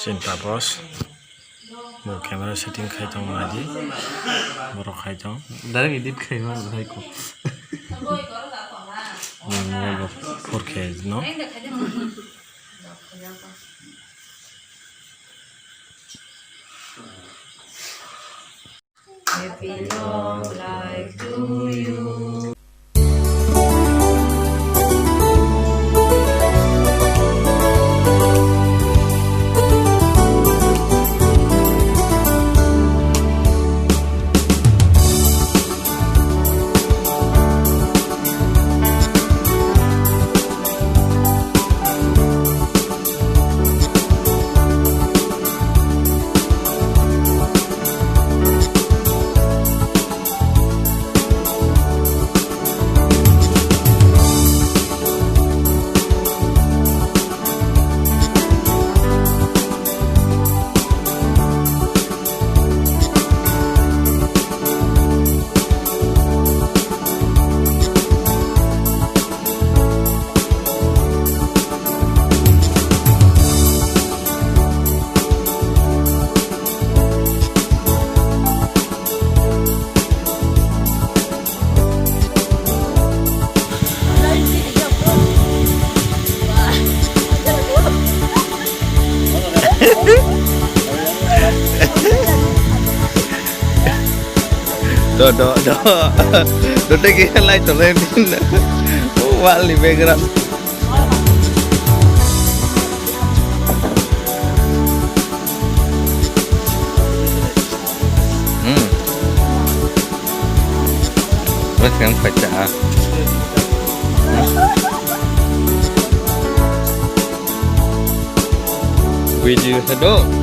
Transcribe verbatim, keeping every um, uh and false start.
Chini Taposh. Bo camera setting khai tong nai di. Borok khai tong. Direct edit khai ma hai ko. Mobile bo four K no. Happy long life to you. Do, do, do. Do, take a light, do, let me. Oh, wali background. Hmm. Wes kan pecah. Video sedok.